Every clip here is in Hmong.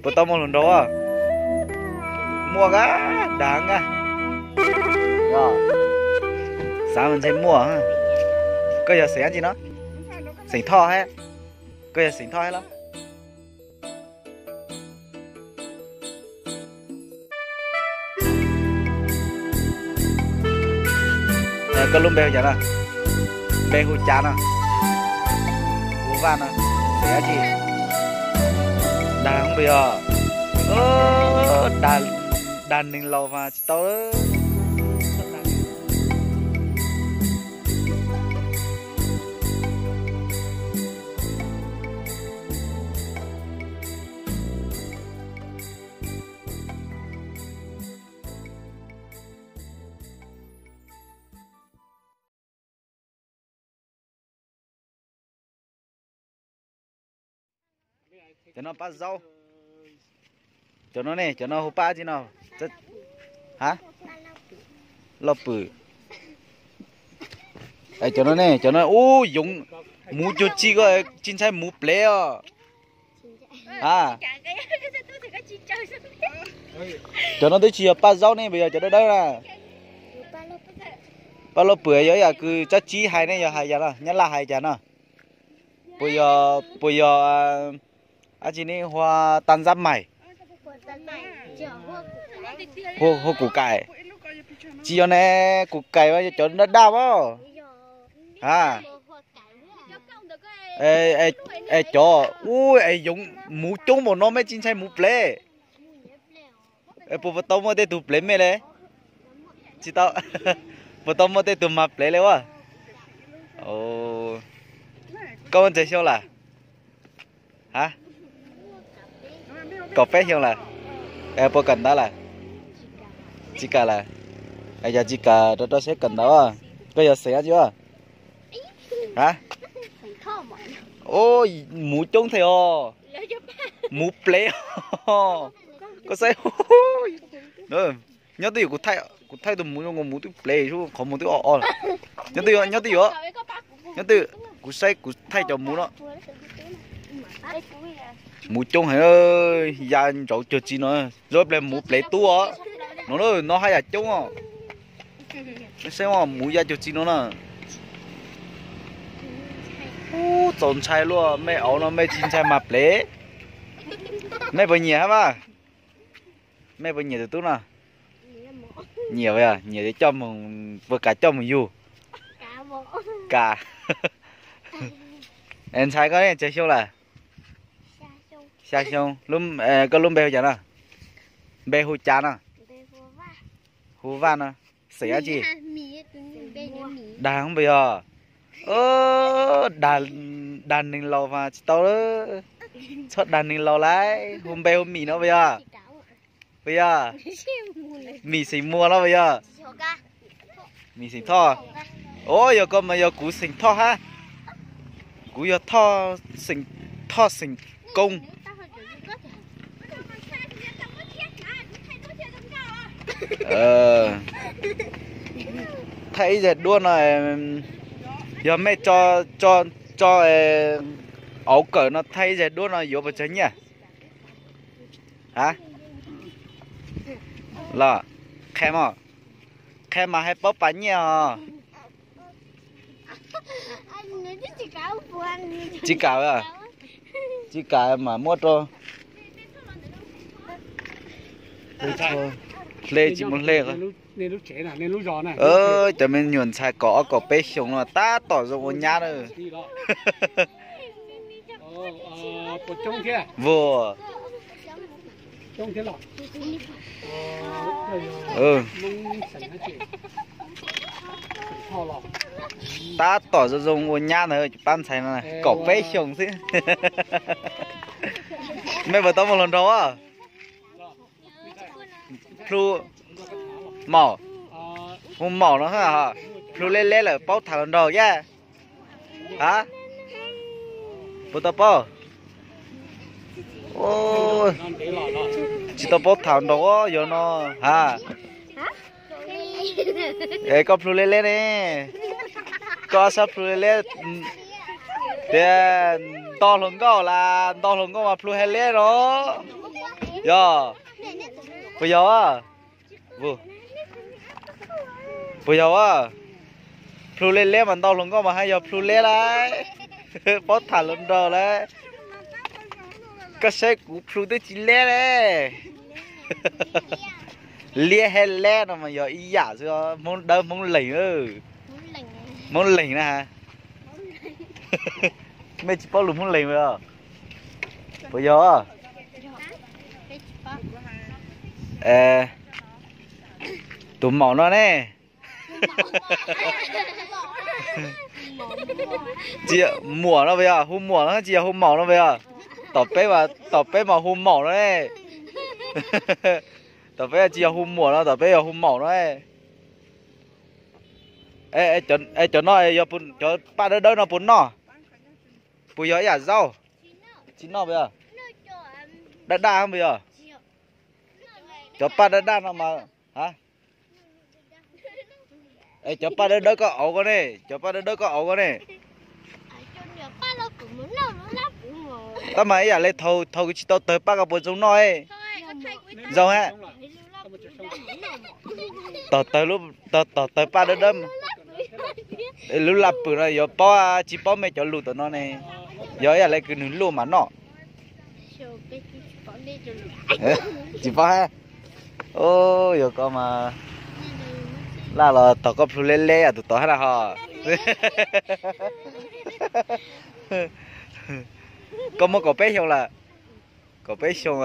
Puas tau muaj hluas nraug? Muaj a, dag a. Xav mas ntshe muaj. Koj yog xeem dab tsi no? Xeem Thoj hab. Koj yog xeem Thoj hab los? Koj lub npe hu cas no? Npe hu cas no? Hu Vaj no. Xeem dab tsi? Dag puas yog? Dag neeg laus mas tsis tau. Cov no pab zaub. Cov no ne, cov no hu pab dab tsi no? Ha? Lauj Pwm. Cov no ne, cov no ub yoov, muv cuag tsi ko, tsis ntshai muv plev os. A, cov no twb tsis yog paj zaub ne, puas yog cov dawb dawb na? Paj Lauj Pwm yog ib yam kws tsab tsib hais ne, yog hais cas no, Nyab Laj hais cas no? Puas yog, puas yog dab tsi ne, hua tas ntsab mais, hua kuv kais. Tsis yog ne, kuv kais mas yog cov daj daj as. A, es cov ub es yoov muv coob npaum no mej tsis ntshai muv plev? Puas, puas tau muaj tej tug plev mej le? Tsis tau. Puas tau muaj tej tug mag plev le ua? Koj muaj tsawg xyoo lawm? Ha? Kaum peb xyoo lawm. Puas kawm ntawv lawm? Tsis kawm lawm. Yog tsis kawm rau rau siab kawm ntawv. Koj yog xeem dab tsi? Ha? Muv coob thiab os. Muv plev. Koj saib. Nyob twj ywm kuv thaij tus muv zoo nkaus muv twb plev, qhov muag twb o o lawm. Nyob twj ywm, nyob twj ywm, nyob twj ywm, kuv saib kuv thaij cov muv no. Muv coob heev, ya ntsauv cuag tsi no, zoo ib pliag muv plev tub os. No, no haj yam coob os. Saib muv ya cuag tsi no na. Ub, txaus ntshai luaj, mej auv no mej tsis ntshai mag plev. Mej puas nyiam hab mas? Mej puas nyiam tus tub no? Nyiam, nyiam coj moog, puas kam coj moog yug? Kam. Ntxhais koj ne tsawg xyoo lawm? Xya xyoo. Koj lub npe hu cas no? Npe hu cas no? Hu Vaj no. Xeem dab tsi? Dag puas yog? Dag neeg laus mas tsis tau, txhob dag neeg laus lauj. Hu npe hu Mim no puas yog? Puas yog? Mim xeem Muas no puas yog? Mim xeem Thoj. Os, yog koj mas yog kuv xeem Thoj hab. Kuv yog Thoj, xeem Thoj xeem Koob. Thaij ib zag duab no, yog mej tso auv kawm no thaij ib zag duab no yuav puas tsawg nyiaj? A, los, qha mog, qha mas hais paub pas nyiaj os. Tsis kam, tsis kam mam muab rau. Hle tsis muaj hle. Cov me nyuam ntxhais kaum ob kaum peb xyoos no tab tom zoo ua nyab na. Vuag. Tab tom zoo zoo ua nyab ntawd, pab ntxhais no kaum peb xyoos xwb. Mej puas tau muaj hluas nraug? Plhu, maum, hu maum no, plhu leb leb lawm paub tham hluas nraug yaj. Ha? Puas tau paub? Tsis tau paub tham nraug yog no ha. Es koj plhu leb leb ne, koj sab plhu leb leb tias Nto hluas nkauj las, nto hluas nkauj mas plhu hais leb no. Yog, puas yog? Puas yog? Plhu leb leb mas nto hluas nkauj mas haj yog plhu leb lauj. Paub tham hluas nraug lauj. Koj saib kuv plhu twb tsis leb le. Liab hab leb no mas yog ib yam xwb, Hmoob Dawb Hmoob Leeg. Hmoob Leeg na. Mej tsis paub lus Hmoob Leeg os? Puas yog? Tus maum no ne. Tsis muam no puas yog? Hu muam no tsis yog hu maum no puas yog? Tom peb, tom peb mas hu maum no ne. Tom peb tsis yog hu muam no, tom peb yog hu maum no. Cov no, cov paj dawb dawb no puas noj? Puas yog ib yam zaub? Tsis noj puas yog? Daj daj puas yog? Cov paj daj daj no mas, es cov paj dawb dawb koj auv ko ne, cov paj dawb dawb koj auv ko ne. Tab mas ib yam li thaum kuv tsis tau tawg paj koj puas zoo noj? Zoo hab. Tom tawg paj dawb dawb, lub laj pwm no yuav paub, tsis paub mej cov lus tom no ne. Yog ib yam li kws nwg luaj mas noj. Tsis paub hab. Yog koj mas laj los tog koj plhu leb leb yam tus tod hab na ho. Koj muaj kaum peb xyoo lawm? Kaum peb xyoo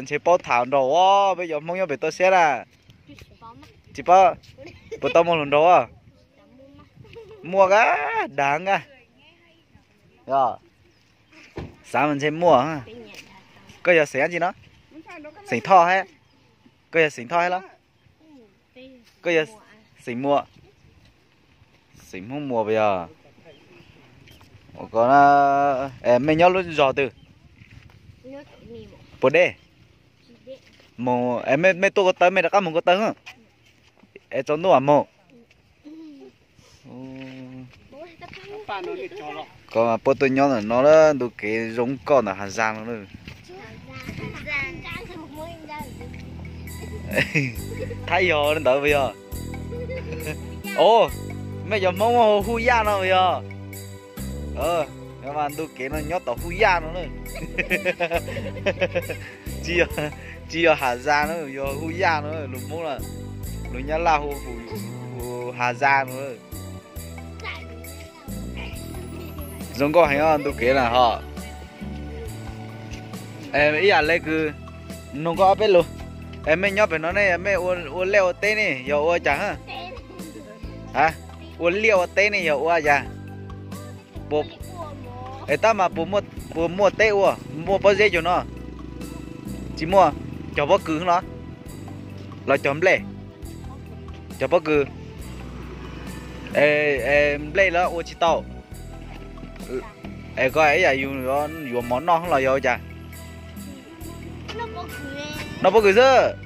ntshe paub tham nraug os, peb cov Hmoob nyob pem toj siab na. Tsis paub? Puas tau muaj hluas nraug os? Muaj kawg dag kawg. Yog, xav mas ntshe muaj. Koj yog xeem dab tsi no? Xeem Thoj hab? Koj yog xeem Thoj hab los? Koj yog xeem Muas? Xeem Hmoob Muas puas yog? Mej nyob lub zos twg? Puas deb? Mej tuaj ko taw, mej rov qab moog ko taw. Es tsaus ntuj mam moog. Koj puab tuaj nyob ntawm no lawm, ntu kev zoo nkauj ntawm Has Zas no. Thab yog li ntawd puas yog? Os, mej cov Hmoob muaj hu Huj Yaj no puas yog? Mas ntu kev no nyob tom Huj Yaj no na. Tsis yog Has Zas na, yog Huj Yaj no, lus Hmoob na, lus Nyab Laj hu Has Zas no. Zoo nkauj heev os ntu kev na ho. Ib yam li kws nug koj ob peb lus, es mej nyob pem no ne, mej ua liaj ua teb ne yog ua cas? Ua liaj ua teb ne yog ua cas? Es tab mas puas muaj teb ua, muaj pob zeb cuag no? Tsis muaj. Cog pob kws los? Los cog nplej? Cog pob kws. Nplej los ua tsis tau. Es koj ib yam yus yuav mov noj los yog ua cas? Noj pob kws xwb.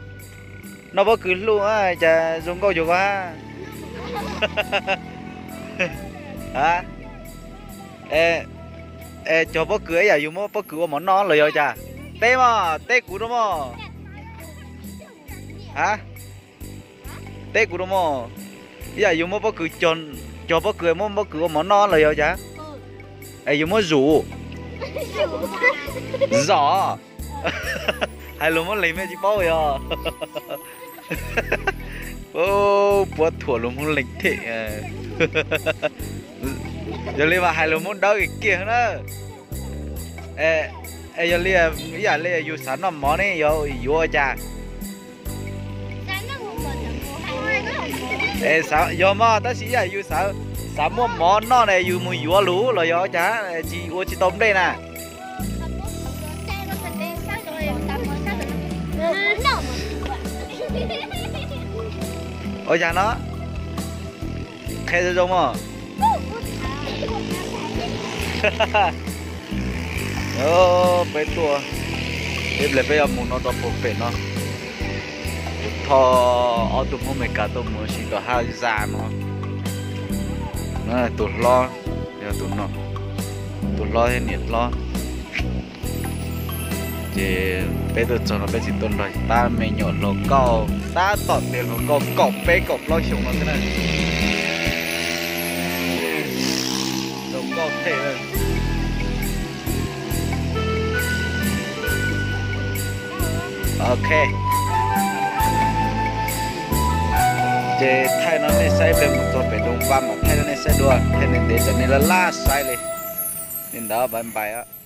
Noj pob kws hluj cas zoo nkauj cuag koj hab. Es cog pob kws ib yam yus muab pob kws ua mov noj los yog ua cas? Teb mog, teb kuv rau mog. A, teb kuv rau mog. Ib yam yus muab pob kws, cog pob kws muab pob kws ua mov noj los yog ua cas? Es yus muab zum. Zom. Hais lus Hmoob Leeg mej tsis paub yog? Puab thuam lus Hmoob Leeg them. Yog li mas hais lus Hmoob Dawb kiag na. Es yog li, ib yam li yus xav noj mov ne yog yuav ua cas? Yog mog, tab sis ib yam yus xav muaj mov noj ne yus mus yuav lus los yog ua cas tsis ua tsis tau nplej na? Ua cas no? Qhia zoo zoo mog. Peb tuaj, ib pliag peb yuav mus no rau puag pem no. Kuv thauj ob tug Hmoob Amelikas tuaj mus ua si tom Haj Zas no. Tus hlob yog tus no, tus hlob thiab niam hlob. Ces peb tuaj txog no peb tsis tuaj nrog tab me nyuam hluas nkauj, tab tom tias hluas nkauj kaum peb kaum plaub xyoo no xwb na. Hluas nkauj thiab. Ok. Ces thaij no nej saib, peb mus txog pem Doo Vaj mas thaij no nej saib dua, thaij ntev ntev tsam nej laj laj saib li. Li ntawd bye bye.